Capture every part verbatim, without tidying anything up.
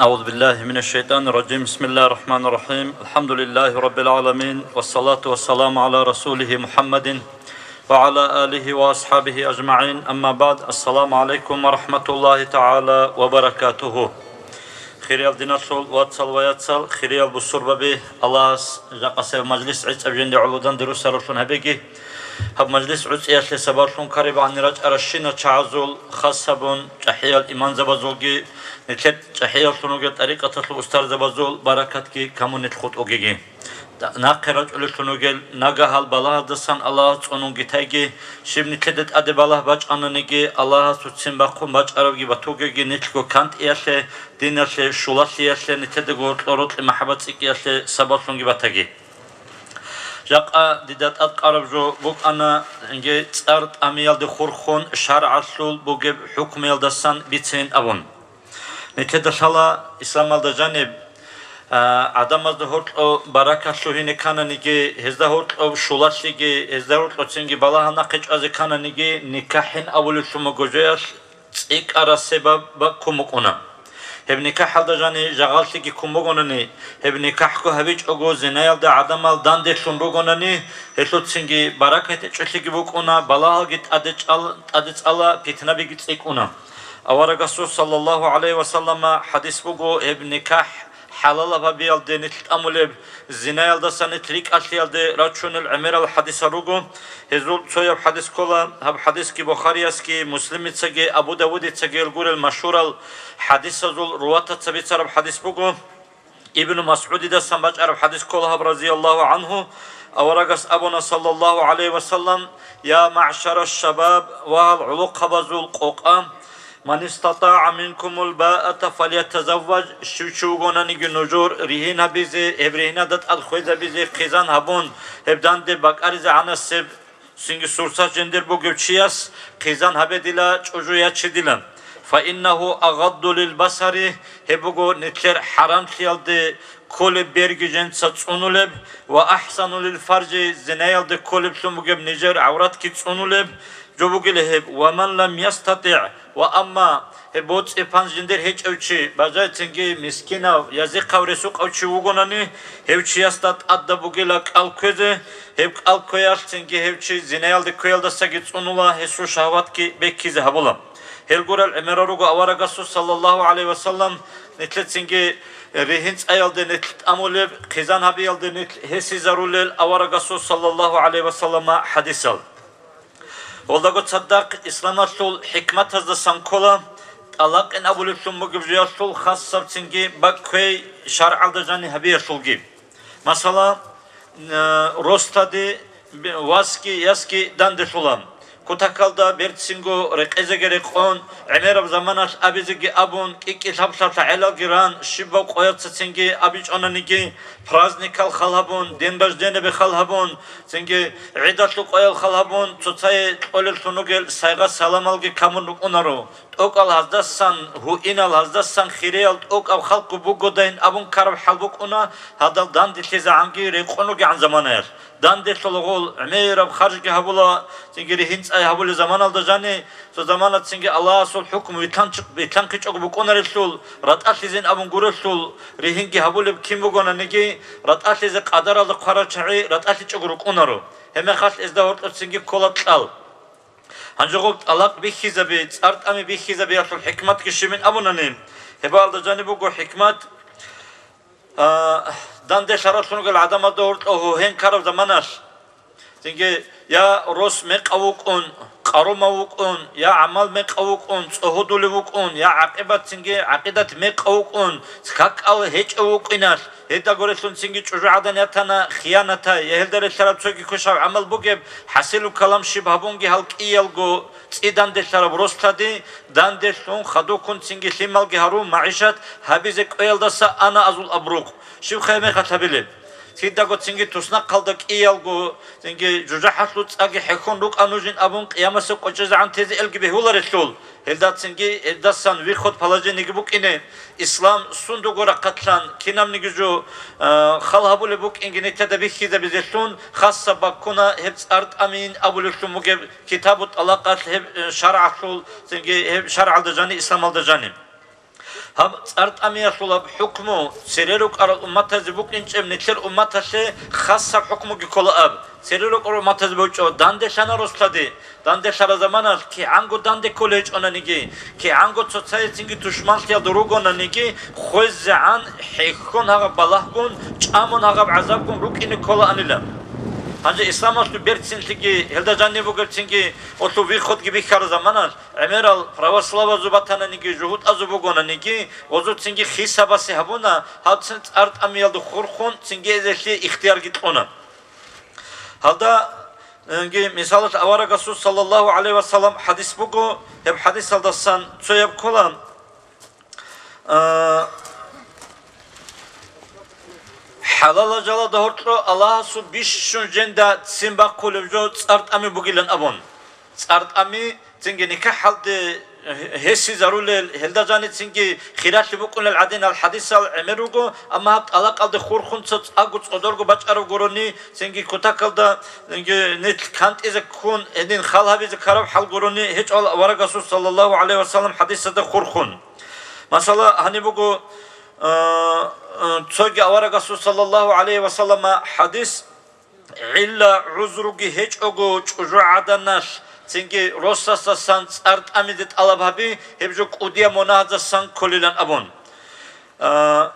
أعوذ بالله من الشيطان الرجيم. بسم الله الرحمن الرحيم. الحمد لله رب العالمين. والصلاة والسلام على رسوله محمد وعلى آله وأصحابه أجمعين. أما بعد. السلام عليكم ورحمة الله تعالى وبركاته. Хириял диналъул вацал ва яцал, хириял бусурбаби, Аллагьас жакъасеб мажлис гӀицӀаб жинде гӀолодан дирусаралъун гьабеги. Гьаб мажлис гӀуцӀиялъе сабаблъун кариб гьанир рачӀаращина чагӀазул, хас гьабун, чӀахӀиял имамзабазулги, нилъер чӀахӀияллъун ругел тӀарикъаталъул устарзабазул баракатги камунилъ хутӀугеги. Нахъе рачӀулеллъун ругел нагагьал балагьаздасан Аллагьас цӀунунги тайги, щиб нилъеда тӀаде балагь бачӀананиги, Аллагьас цоцин бахъун бачӀарабги батугеги, нилъго кантӀиялъе, диналъе, щулалъиялъе, нилъедаго гьоркьор рокьи махӀаббат цӀикӀкӀиялъе сабаблъунги батаги. Жакъа дида тӀадкъараб жо букӀана, цӀар тӀамиялде хурхун шаргӀалъул бугеб хӀукмуялдасан бицейин абун. Нилъеда лъала исламалда жаниб, а, гӀадамазда гьоркьоб баракат лъугьине ккананиги, гьезда гьоркьоб щулалъиги, гьезда гьоркьоцинги балагьал нахъе чӀвазе ккананиги, никахӀин абулеллъун буго жоялъ цӀикӀкӀараб себаб ккун букӀуна. Гьеб никахӀалда жани жагъаллъиги ккун бугонани, гьеб никахӀго гьабичӀого зинаялда гӀадамал данделъун ругонани, гьелъуцинги баракат гьечӀолъиги букӀуна, балагьалги тӀаде чӀал-, тӀаде цӀала, питнабиги цӀикӀкӀуна. Аварагасул саллаллагьу гӀалайгьи ва саллама хӀадис буго, гьеб никахӀ хӀалалаб гьабиялде нилъ тӀамулеб, зинаялдаса нилъ рикӀкӀалъиялде рачунел гӀемерал хӀадисал руго. Гьезул цояб хӀадис ккола, гьаб хӀадисги Бухариясги, Муслимицаги, Абу Давудицаги гурел машгьурал хӀадисазул руватаца бицараб хӀадис буго. Ибну МасгӀудидасан бачӀараб хӀадис ккола гьаб, разияллагьу гӀангьу, аварагас абуна, саллаллагьу гӀалайгьи ва саллам: «Я маъшараш шабаб, ва гьал гӀолохъабазул къокъа, ман истатагӀа минкумул баата фалятазавваж», щив чи вугонаниги нужер ригьин гьабизе, гьеб ригьинада тӀад хвезабизе хъизан гьабун, гьеб данде бакӀаризегӀанасеб, цинги сурсат жиндир бугев чияс хъизан гьабе дила, чӀужу яче дила. «Фаиннагьу агъадду лил басари», гьеб буго нилъер хӀарамлъиялде кколеб берги жинца цӀунулеб, «ва ахӀсану лил фаржи», зинаялде кколеблъун бугеб нижер гӀавратги цӀунулеб жо бугила гьеб. «Ва ман лам ястатигӀ», ва амма гьеб боцӀи-панжи жиндир гьечӀев чи, бажайцинги мискинав, язихъав, ресукъав чи вугонани, гьев чиясда тӀадаб бугила кӀал кквезе, гьеб кӀал кквеялъцинги гьев чи зинаялде кквеялдасаги цӀунула, гьесул шагьватги беккизе гьабула. Гьел гурел гӀемерал руго аварагасул саллаллагьу гӀалайгьи ва саллам нилъецинги ригьин цӀаялде нилъ тӀамулеб, хъизан гьабиялде нилъ гьесизарулел аварагасул саллаллагьу гӀалайгьи ва саллама хӀадисал. Гьелдаго цадахъ исламалъул хӀикматаздасан ккола, тӀалакъин абулеблъун бугеб жоялъул хасабцинги бакӀ кквей шаргӀалда жани гьабиялъулги. Масала, э, рослади б-, васги ясги данделъула. Кутакалда берцинго рекъезеги рекъон, гӀемераб заманалъ абизеги абун, кӀикӀкӀи лъаб-лъаб гӀелалги ран, щибаб къоялъцацинги абичӀонаниги, праздникал хал гьабун, день рождениябе хал гьабун, цинги гӀидалъул къоял хал гьабун, цоцае кьолеллъун ругел сайгъат-саламалги камун рукӀунаро. ТӀокӀал гьаздасан, гьуинал гьаздасан хириял тӀокӀаб халкъ бугодайин абун ккараб хӀал букӀуна гьадал данделъизегӀанги рекъон ругегӀан заманаялъ. Данделъула гъол, гӀемераб харжги гьабула, цинги ригьин цӀай гьабулел заманалда жани, цо замана цинги Аллагьасул хӀукму витлъанч-, витлъанхъичӀого букӀунарелъул, ратӀалъизин абун гурелъул, ригьинги гьабулеб кин бугонаниги, ратӀалъизе къадаралда хъварал чагӀи ратӀалъичӀого рукӀунаро. Гьебмехалъ гьезда гьоркьоцинги ккола кьал. Гьанже гъоб тӀалакъ бихьизаби, цӀар тӀами бихьизабиялъул хӀикматги щибин абунани, гьебалда жаниб буго хӀикмат, а, данделъараллъун ругел гӀадамазда гьоркьов гьугьен ккараб заманалъ, цинги я рос мекъав вукӀун, къарумав вукӀун, я гӀамал мекъав вукӀун, цӀогьодулев вукӀун, я гӀакъибат цинги гӀакъидат мекъав вукӀун, цкаккал гьечӀев вукӀиналъ, гьелда гурелъун цинги чӀужугӀадан ятана, хиянатай, я гьелда релълъараб цоги квешаб гӀамал бугеб, хӀасилу калам щиб гьабунги гьал кӀиялго цӀи данделъараб рослади, данделъун, хадуккун цинги лъималги гьарун, магӀишат гьабизе кӀвеялдаса ана азул абрукъ. Щиб хъай мехалъ гьабилеб? Кидаго цинги туснахъалда кӀиялго, цинги жужахӀалъул цӀаги хӀехьон рукӀа нужин абун, къиямасеб къочӀезегӀан тезе элги бегьуларелъул, гьелдацинги гьелдасан виход положениеги букӀине, ислам сундуго рахъатлъан кинабниги жо, а, хал гьабулеб букӀинги нилъеда бихьизабизелъун, хасаб баккуна гьеб цӀар тӀамин абулеблъун бугеб китабу тӀалакъалъ гьеб, э, шаргӀалъул, цинги гьеб шаргӀалда жани, исламалда жани. Гьаб цӀар тӀамиялъул гьаб хӀукму цере рукӀарал умматазе букӀинчӀеб нилъер умматалъе хасаб хӀукмуги ккола аб. Цере рукӀарал умматазе бучӀо данделъана рос лъади, данделъараб заманалъ кигӀанго данде кколей гьечӀонаниги, кигӀанго цоцайицинги тушманлъиялда ругонаниги, хвезегӀан хӀехьон гьагъаб балагьгун, чӀамун гьагъаб гӀазабгун рукӀине кколаанила. Гьанже исламалъул берцинлъиги, гьелда жаниб бугебцинги, гьелъул вихходги бихьараб заманалъ, гӀемерал православазул батананиги, жугьутӀазул бугонаниги, гъозул цинги хисабасе гьабуна, гьаб цин цӀар тӀамиялда хурхун, цинги эзелъие ихтиярги кьуна. Гьалда, э, мисалалъ, аварагасул саллаллагьу гӀалайгьи вассалам хӀадис буго, гьеб хӀадисалдасан цояб ккола, а, хӀалалал жалалда гьоркьо Аллагьасул бищун жинда ццин бахъулеб жо цӀар тӀами бугилан абун. ЦӀар тӀами цинги никахӀалде гьесизарулел, гьелда жаницинги хиралъи букӀунел гӀадинал хӀадисал гӀемер руго, амма гьаб тӀалакъалде хурхун цо цӀакъго цӀодорго бачӀараб гурони, цинги кутакалда, цинги нилъ кантӀизе ккун, гьедин хал гьабизе ккараб хӀал гурони гьечӀо аварагасул саллаллагьу гӀалайгьи вассалам хӀадисазда хурхун. Масала, гьаниб буго, а, а, цоги аварагасул саллаллагьу гӀалайгьи вассалама хӀадис, гӀилла гӀузруги гьечӀого чӀужугӀаданалъ цинги росасдасан цӀар тӀамизе тӀалаб гьаби, гьеб жо кӀудияб мунагьаздасан кколилан абун. А,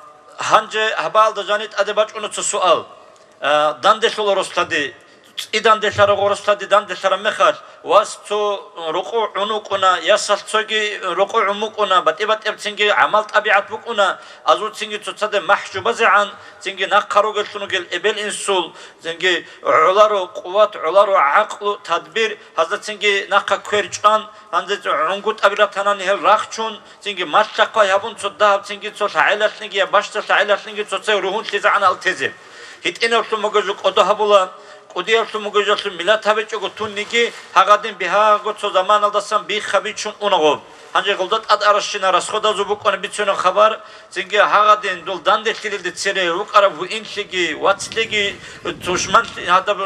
гьанже гьабаалда жаниб тӀаде бачӀуна цо суал. А, данделъула рос лъади, цӀи данделъарав рос лъади данделъараб мехалъ, вас цо рокъов гӀун вукӀуна, ясалъ цоги рокъов гӀун букӀуна, батӀи-батӀияб цинги гӀамал-тӀабигӀат букӀуна, азул цинги цоцаде махӀ жубазегӀан, цинги нахъа ругеллъун ругел эбел-инсул, цинги гӀоларо къуват, гӀоларо гӀакълу, тадбир, гьазда цинги нахъа квер чӀван, гьанже гӀунгутӀаби ратанани гьел рахчун, цинги малъа-хъвай гьабун цо дагьаб, цинги цо лъагӀелалъниги я бащдаб лъагӀелалъниги цоцай ругьунлъизегӀан алтезе. ГьитӀинавлъун буго жо кӀодо гьабула, кӀудияблъун буго жолъун миллат гьабичӀого тунниги, гьагъадин бигьаго цо заманалдасан бихха бичун уна гъоб. Гьанже гъолда тӀад аращина расходазул букӀана бицунеб хабар, цинги гьагъадин дол данделъилелде цере рукӀараб гьуинлъиги, вацлъиги, тушманлъи-, гьадаб,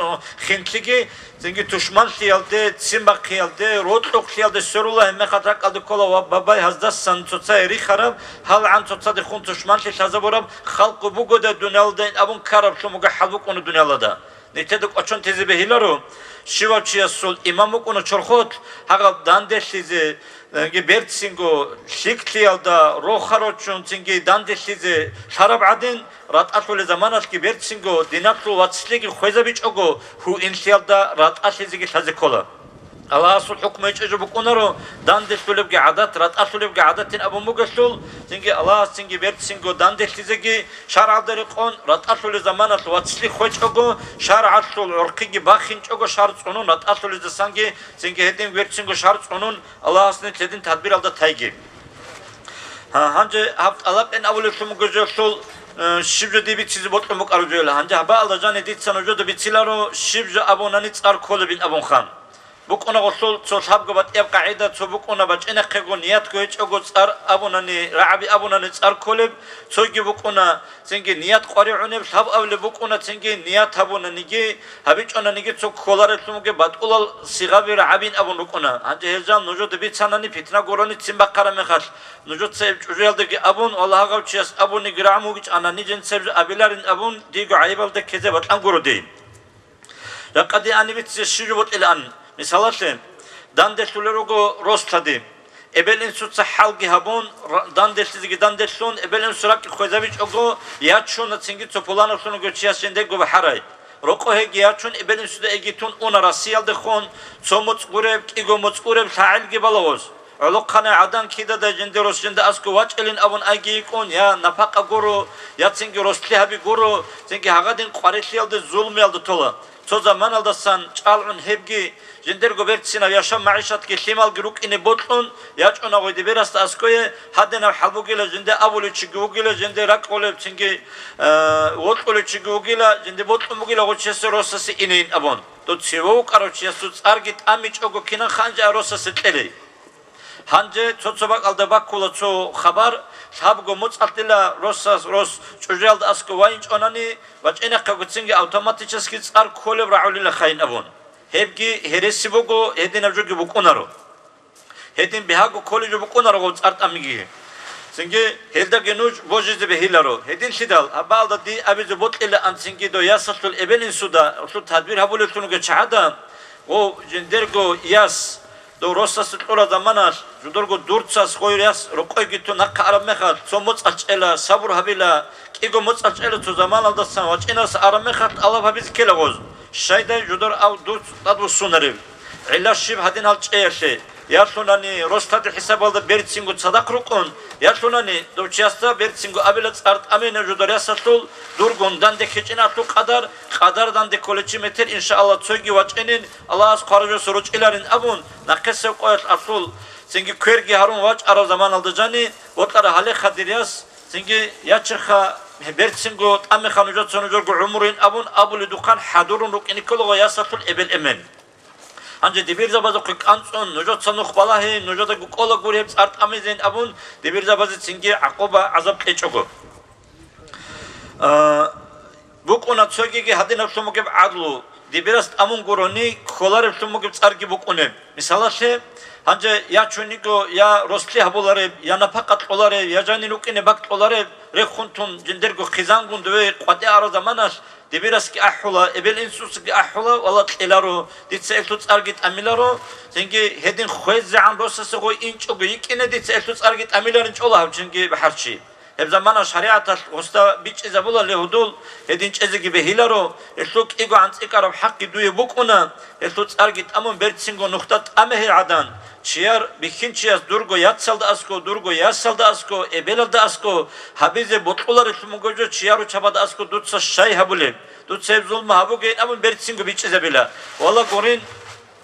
хинлъиги, цинги тушманлъиялде, ццин бахъиялде, рокьукълъиялде сверула, гьебмехалъ ракӀалде ккола ва бабай гьаздасан цоцай рихараб, гьалгӀан цоцадехун тушманлъи лъазабураб халкъ бугодай дуниялалдайин абун ккараблъун буго хӀал букӀуна дуниялада. Нилъеда кӀочон тезе бегьиларо, щивав чиясул иман букӀуна чорхолъ, гьагъаб данделъизе, э, берцинго, лъикӀлъиялда, роха рочун цинги данделъизе лъараб гӀадин, ратӀалъулел заманалъги берцинго, диналъул вацлъиги хвезабичӀого, гьуинлъиялда ратӀалъизеги лъазе ккола. Аллагьасул хӀукму гьечӀеб жо букӀунаро, данделъулебги гӀадат, ратӀалъулебги гӀадатин абун бугелъул, цинги Аллагьас цинги берцинго данделъизеги шаргӀалда рекъон, ратӀалъулел заманалъ вацлъи хвечӀого, шаргӀалъул гӀорхъиги бахинчӀого, шар цӀунун ратӀалъулездасанги, цинги гьедин берцинго шар цӀунун, Аллагьас нилъ гьедин тадбиралда тайги. Гьа, гьанже гьаб тӀалаб кьен абулеблъун буго жолъул, э, щиб жо дие бицизе бокьун букӀараб жойила. Гьанже гьабаалда жаниб дица нужеда бициларо, щиб жо абунани цӀар кколебин абунха. БукӀуна гъолъул цо лъабго батӀияб къагӀида, цо букӀуна бачӀинахъего ниятго гьечӀого цӀар абунани, рагӀаби абунани цӀар кколеб, цоги букӀуна цинги ният къваригӀунеб, лъаб абулеб букӀуна цинги ният гьабунаниги, гьабичӀонаниги цо кколареблъун бугеб батӀулал сигъаби рагӀабин абун рукӀуна. Гьанже гьел жал нужеда бицанани питна гурони ццин бахъараб мехалъ, нужеца гьеб чӀужуялдаги абун, валлагь, гьав чияс абуниги рагӀун вугичӀанани, жинца гьеб жо абиларин абун, диго гӀайибалда ккезе батӀан гуро дие. Жакъа дие гьаниб бицизе щиб жо бокьилаан. Мисалалъе, данделъулел руго рос лъади. Эбел-инсуца хӀалги гьабун, ра-, данделъизеги данделъун, эбел-инсу ракӀги хвезабичӀого, ячуна цинги цо пуланаблъун вугев чияс жиндего бахӀарай. Рокъо гьеги ячун, эбел-инсуда эги тун уна Россиялдехун, цо моцӀ гуреб, кӀиго моцӀ гуреб лъагӀелги балагьуз. ГӀолохъанай гӀадан кидадай жинде рос жинда аскӀов вачӀилин абун айги йикӀун, я напакъа гуро, я цинги рослъи гьаби гуро, цинги гьагъадин къварилъиялде, зулмуялде тола. Цо заманалдасан чӀалгӀун гьебги, жиндирго берцинаб яшав-магӀишатги лъималги рукӀине бокьун, ячӀуна гъой дибирасда аскӀое, гьадинаб хӀал бугила, жинде абулев чиги вугила, жинде ракӀ гъолеб цинги, э, вокьулев чиги вугила, жинде бокьун бугила гъочиясе росасе инейин абун. Дов цеве вукӀарав чиясул цӀарги тӀамичӀого кинан ханжа росасе кьелей. Гьанже цо-цо бакӀалда баккула цо хабар, лъабго моцӀалъила росас рос чӀужуялда аскӀов вайинчӀонани, бачӀинахъего цинги автоматически цӀар кколеб рагӀулила хайин абун. Гьебги гьереси буго, гьединаб жоги букӀунаро. Гьедин бигьаго кколеб жо букӀунаро гъов цӀар тӀамиги. Цинги гьелдаги нуж божизе бегьиларо. Гьединлъидал гьабаалда дие абизе бокьилаан цинги дов ясалъул эбел-инсуда, гьелъул тадбир гьабулеллъунги чагӀада, ва жиндирго яс, дов росасе кьураб заманалъ, жударго дурцас гъой яс рокъойги тун нахъа араб мехалъ, цо моцӀалъ чӀела, сабур гьабила, кӀиго моцӀалъ чӀела цо заманалдасан вачӀинас араб мехалъ тӀалаб гьабизе ккела гъоз. Щайдай жудар ав дурц тӀадвуссунарев? ГӀилла щиб гьадин гьал чӀеялъе? Ялъунани рос-лъади хӀисабалда берцинго цадахъ рукӀун, ялъунани дов чиясда берцинго абила цӀар тӀамина жудар ясалъул, дургун данде ккечӀиналъул къадар, къадар данде кколечи метер, иншааллагь, цойги вачӀинин, Аллагьас хъваражоса ручӀиларин абун, нахъесев къоялъ аслъул, цинги кверги гьарун вачӀарав заманалда жани, бокьара гьале хадир яс, цинги ячеха, берцинго тӀамиха нужеца нужерго гӀумруйин абун абуледухъан хӀадурун рукӀине кколаго ясалъул эбел-эмен. Гьанже дибирзабазухъе кӀанцӀун, нужеца нух балагье, нужедаго кӀола гури гьеб цӀар тӀамизейин абун, дибирзабазе цинги гӀакъуба гӀазаб кьечӀого. А, букӀуна цогиги гьадинаблъун бугеб гӀадлу, дибирас тӀамун гурони, кколареблъун бугеб цӀарги букӀунеб. Мисалалъе, гьанже я чуниго, я рослъи гьабулареб, я напакъа кьолареб, я жанир рукӀине бакӀ кьолареб, рехун тун жиндирго хъизангун дове къватӀи арал заманалъ, дибирасги ахӀула, эбел-инсусги ахӀула, вала кьеларо, дица элъул цӀарги тӀамиларо, цинги гьедин хвезегӀан росасе гъой инчӀого йикӀине, дица элъул цӀарги тӀамиларин чӀола гьав чинги бахӀарчи. Гьеб замана шаригӀаталъ гъосда бичӀчӀизабула ле гьудул, гьедин чӀезеги бегьиларо, элъул кӀиго анцӀикӀараб хӀакъги дуе букӀуна, элъул цӀарги тӀамун берцинго нухда тӀаме гьей гӀадан, чияр бихьинчияс дурго яцалда аскӀо, дурго ясалда аскӀо, эбелалда аскӀо, гьабизе бокьуларелъун буго жо чияр руччабада аскӀо дуца щай гьабулеб, дуца гьеб зулму гьабугейин абун берцинго бичӀчӀизабила. Вала гурин,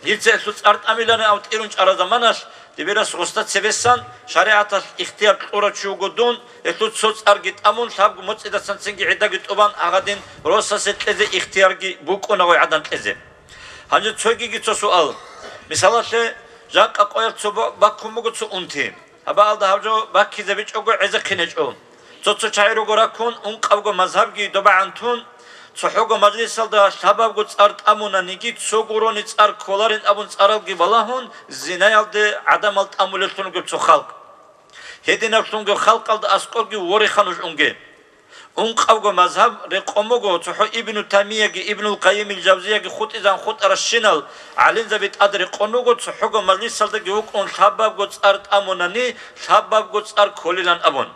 Дица элъул цӀар тӀамилани ав тӀирун чӀараб заманалъ, дибирас гъосда цебесан шаригӀаталъ ихтияр кьурав чи вуго дун, элъул цо цӀарги тӀамун, лъабго моцӀидасан цинги гӀидаги тӀубан гьагъадин росасе кьезе ихтиярги букӀуна гъой гӀадан кьезе. Гьанже цогиги цо суал. Мисалалъе, жакъа къоялъ цо ба-, баккун буго цо унти. Гьабаалда гьаб жо баккизабичӀого гӀезехъинечӀо. Цо-цо чагӀи руго раккун, ункъабго мазгьабги добагӀан тун, цохӀого мажлисалда лъабабго цӀар тӀамунаниги, цо гурони цӀар кколарин абун цӀаралги балагьун, зинаялде гӀадамал тӀамулеллъун ругеб цо халкъ. Гьединаблъунго халкъалда аскӀорги вореха нуж унге. Ункъабго мазгьаб рекъон буго, цохӀо Ибну Таймияги Ибнул Къайимил Жавзияги хутӀизан хутӀаращинал гӀалимзаби тӀад рекъон руго, цохӀого мажлисалдаги вукӀун лъабабго цӀар тӀамунани, лъабабго цӀар кколилан абун.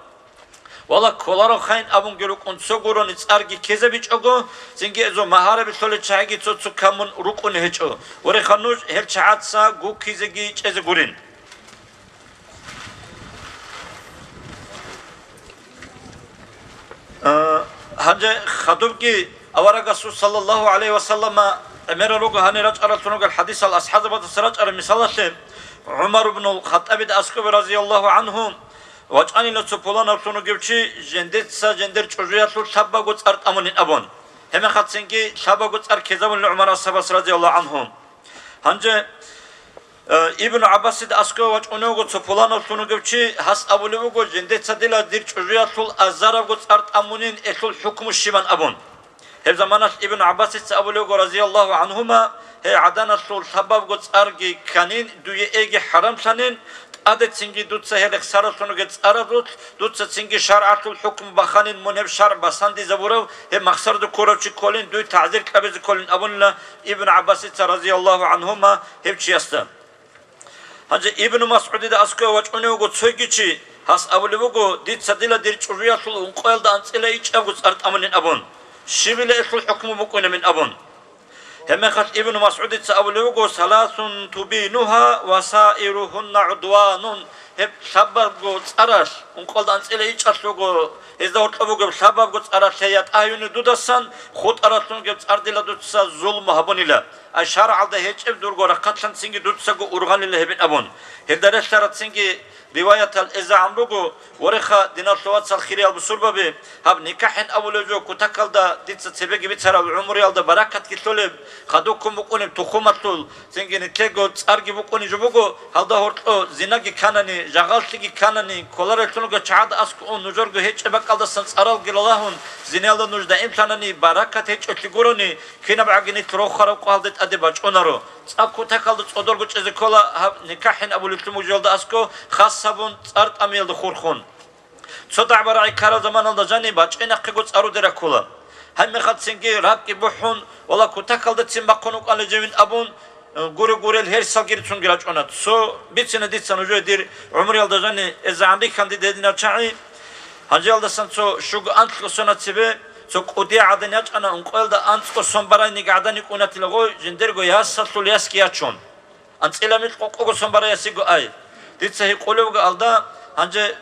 Вала кколаро хайин абунги рукӀун цо гурони цӀарги ккезабичӀого, цинги эзо магьараби лъолел чагӀиги цо-цо камун рукӀуни гьечӀо. Вореха нуж гьел чагӀаца гуккизеги чӀезе гурин. А, гьанже хадубги аварагасул саллаллагьу гӀалайгьи ва саллама гӀемерал руго гьанир рачӀараллъун ругел хӀадисал асхӀабзабаздаса рачӀараб мисалалъе, ГӀумар ибнул Хаттабида аскӀобе разияллагьу гӀанхӀу, вачӀанила цо пуланаблъун вугев чи жендеца жендер чӀужуялъул лъабабго цӀар тӀамунин абун. Гьебмехалцинги лъабабго цӀар ккезабунила ГӀумар асхӀабас разияллагьу гӀанхӀу. Гьанже, э, Ибну ГӀаббасида аскӀове вачӀунев вуго цо пуланаблъун вугев чи, гьас абулев вуго, жендеца дила дир чӀужуялъул азарабго цӀар тӀамунин элъул хӀукму щибан абун. Гьеб заманалъ Ибн ГӀаббасица абулев вуго, разияллагьу гӀанхӀума, гьей гӀаданалъул лъабабго цӀарги кканин, дуе эги хӀарамлъанин, тӀадецинги дуца гьел рехсаралъун ругел цӀаралъулъ, дуца цинги шаргӀалъул хӀукму баханин, мун гьеб шаргӀ басандизабурав, гьеб махсарда ккурав чи кколин, дуе тагӀзир кьабизе кколин абунила Ибн ГӀаббасица, разияллагьу гӀанхӀума, гьев чиясда. Гьанже Ибну МасгӀудида аскӀове вачӀунев вуго цойги чи, гьас абулев вуго, дица дила дир чӀужуялъул ункъоялда анцӀила ичӀабго цӀар тӀамунин абун, щибила элъул хӀукму букӀунебин абун. Гьебмехалъ Ибну МасгӀудица абулев вуго, саласун тубинугьа ва саиругьунна гӀудванун, гьеб лъабабго цӀаралъ, ункъоялда анцӀила ичӀалъ руго, гьезда гьоркьоб бугеб лъабабго цӀаралъ гьей ятӀа гьаюни дудасан, хутӀаралъун гьеб цӀар дила дуца зулму гьабунила. Ай шаргӀалда гьечӀеб дурго рахъалъанцинги дуцаго ургъанила гьебин абун. Гьелда релълъарацинги риваятал эзегӀан буго, вореха, диналъул вацал, хириял бусурбаби, гьаб никахӀин абулев жо кутакалда дица цебеги бицараб гӀумруялда баракатги лъолеб, хадубккун букӀунеб тухумалъул, цинги нилъего цӀарги букӀунеб жо буго, гьалда гьоркьо зинаги кканани, жагъаллъиги кканани, кколареллъунго чагӀада аскӀун нужерго гьечӀеб бакӀалдасан цӀаралги ралагьун, зинаялда нуж даимлъанани, баракат гьечӀолъи гурони, Кинаб гӀаги нилъ рохараб къо гьалде тӀаде бачӀунаро. ЦӀакъ кутакалда цӀодорго чӀезе ккола гьаб никахӀин абулеллъун мужалда аскӀо, хас гьабун цӀар тӀамиялда хурхун. Цо дагӀба-рагӀи ккарал заманалда жаниб бачӀинахъего цӀару дера ккола. Гьебмехалцинги ракӀги бухӀун, вала кутакалдацин бахъун вукӀана живин абун, э, гуре-гурел гьерсалги рицунги рачӀуна. Цо бицина дица нужее дир гӀумруялда жани эзегӀан рихьанди дединав чагӀи. Гьанжеялдасан цо щуго анлъго сона цебе, цо кӀудияв гӀадан ячӀана, ункъоялда анцӀго сон барайниги гӀадан йикӀунатила гъой, жиндирго ясалъул ясги ячун. АнцӀила микь къокъого сон барай ясиго ай. Дица гьикъулев вуго алда, гьанже,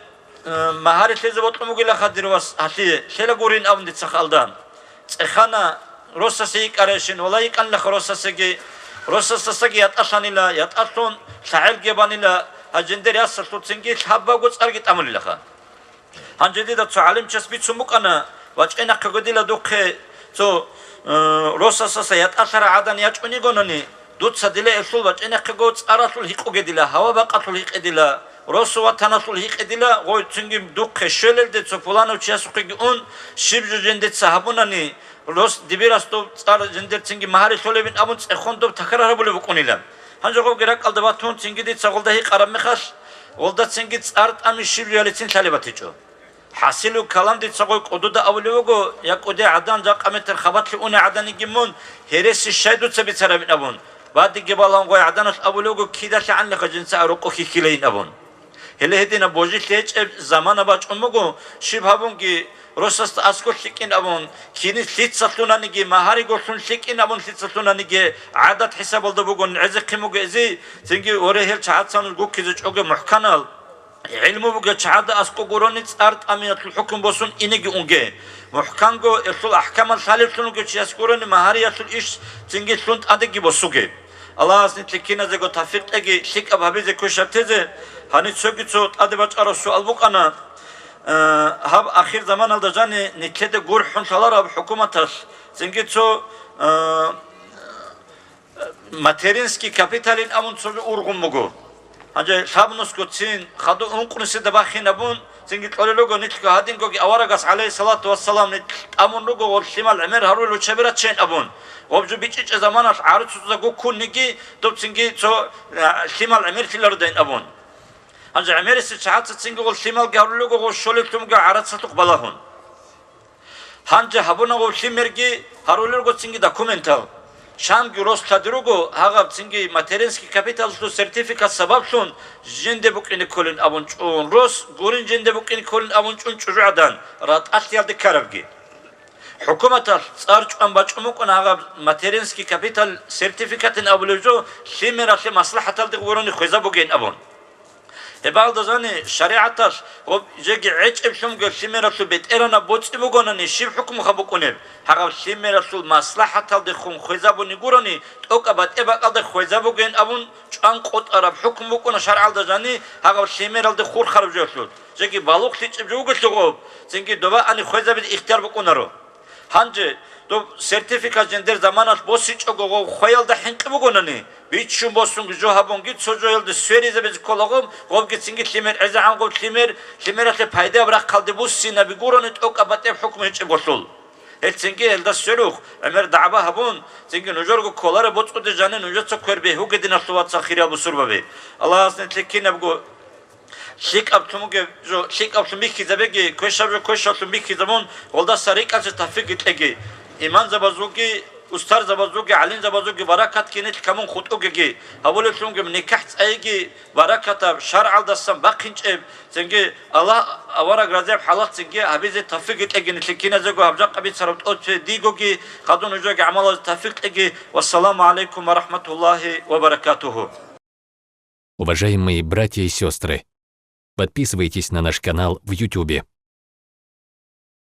э, магьари лъезе бокьун бугилаха дир вас гьалъие, лъела гурин абун дицаха алда. ЦӀехана росасе йикӀарайщин, вала йикӀанилаха росасеги, росасдасаги ятӀалъанила, ятӀалъун лъагӀелги банила, гьанжиндер ясалъуцинги лъабабго цӀарги тӀамулилаха. Гьанже дида цо гӀалимчас бицун букӀана, вачӀинахъего дила духъе цо, э, росасаса ятӀалъараб гӀадан ячӀунигонани, дуца дила гьелъул вачӀинахъего цӀаралъул гьикъуге дила, гьава-бакъалъул гьикъе дила, росу-ватаналъул гьикъе дила, гъой цинги духъе щвелелде цо пуланав чиясухъеги ун, щиб жо жиндица гьабунани, рос дибирас доб цӀар жиндир цинги магьари лъолебин абун цӀехон доб такрар гьабулеб букӀунила. Гьанже гъобги ракӀалда батун, цинги дица гъолда гьикъараб мехалъ, гъолда цинги цӀар тӀами щиб жоялицин лъалеб батичӀо. ХӀасилу калам дица гъой кӀудуда абулев вуго, я кӀуде гӀадан жакъа метр хабалъи уне гӀаданиги мун, гьереси щай дуца бицарабин абун, бадиги балагьун гъой гӀаданалъ абулев вуго, кидалъи гӀанлиха жинца арукъу хьихьилайин абун. Гьеле гьединаб божилъи гьечӀеб замана бачӀун буго, щиб гьабунги, росасда аскӀор лъикӀин абун, кинис лъицалъунаниги, магьариголъун лъикӀин абун лъицалъунаниги, гӀадат хӀисабалда бугон гӀезехъин буго эзи, цинги, оре, гьел чагӀаца нуж гуккизе чӀоге мухӀканал, гӀилму бугел чагӀазда аскӀо гурони цӀар тӀамиялъул хӀукму босун инеги унге. МухӀканго, гьелъул ахӀкамал лъалевлъун вугев чияс гурони магьариялъул иш цинги лъун тӀадеги босуге. Аллагьас нилъ киназего тавфикъ кьеги лъикӀаб гьабизе квешаб тезе. Гьаниб цоги цо тӀаде бачӀараб суал букӀана. Э, гьаб ахир заманалда жани нилъеда гурхӀун лъалараб хӀукуматалъ цинги цо, э, материнский капиталин абун цо ургъун буго. Гьанже лъабнусго цин, хадуб ункънусида бахинабун, цинги кьолел руго нилъго гьадингоги аварагас, гӀалайгьиссалату вассалам, нилъ тӀамун руго ва лъимал гӀемер гьарулел руччаби раччейин абун. Гъоб жо бичӀчӀичӀеб заманалъ гӀару цоцазда гуккунниги, доб цинги цо, а, лъимал гӀемерлъилародайин абун. Гьанже гӀемерисел чагӀаца цинги гъол лъималги гьарулел руго, гъол щолеллъунги гӀарацалъухъ балагьун. Гьанже гьабуна гъов лъимерги гьарулел руго цинги документал. Чанги рос лъади руго, гьагъаб цинги материнский капиталалъул сертификат сабаблъун жинде букӀине кколин абун чӀун рос, гурин жинде букӀине кколин абун чӀун чӀужугӀадан, ратӀалъиялде ккарабги. ХӀукуматалъ цӀар чӀван бачӀун букӀун гьагъаб материнский капитал сертификатин абулев жо лъимералъе маслахӀаталде гурони хвезабугейин абун. Гьебалда жани шаригӀаталъ ва жеги гӀечӀеблъунго лъимералъул бетӀергьанаб боцӀи бугонани щиб хӀукмуха букӀунеб? Гьагъаб лъимералъул маслахӀаталдехун хвезабуни гурони, тӀокӀаб батӀеб бакӀалда хвезабугейин абун, чӀван къотӀараб хӀукму букӀуна шаргӀалда жани гьагъаб лъимералде хурхараб жоялъул. Жеги балугълъичӀеб жо вугелъул гъоб, цинги доба ани хвезабизе ихтияр букӀунаро. Гьанже доб сертификат жиндир заманалъ босичӀого гъов хвеялда хӀинкъи бугонани, биччун босунги жо гьабунги цо жоялде сверизабизе кколаго, гъобгицинги лъимер гӀезегӀан гъоб лъимер, лъимералъе пайдаяб рахъалде буссинаби гурони тӀокӀаб батӀеб хӀукму гьечӀеб гъолъул. Гьелцинги гьелда сверухъ, гӀемер дагӀба гьабун, цинги нужерго кколареб боцӀуде жани нужеца квер бегьуге, диналъул вацал, хириял бусурбаби. Аллагьас нилъе кинабго лъикӀаблъун бугеб жо лъикӀаблъун бихьизабеги, квешаб жо квешаблъун бихьизабун, гъолдаса рикӀкӀалъе тавфикъги кьеги. Имамзабазулги, устарзабазулги, гӀалимзабазулги баракат кинилъ камун хутӀугеги, гьабулелъунги никахӀ цӀайги баракатаб, шаргӀалдасан бахъинчӀеб, цинги Аллагь авараг разияб хӀалалъ цинги гьабизе тавфикъги кьеги нилъе киназего гьаб жакъа бицараб тӀоцебе дигоги, хадуб нужееги гӀамалалде тавфикъ кьеги. Вассаламу гӀалайкум ва рахӀматуллагьи ва баракатугьу. Уважаемые братья и сестры, подписывайтесь на наш канал в Ютубе.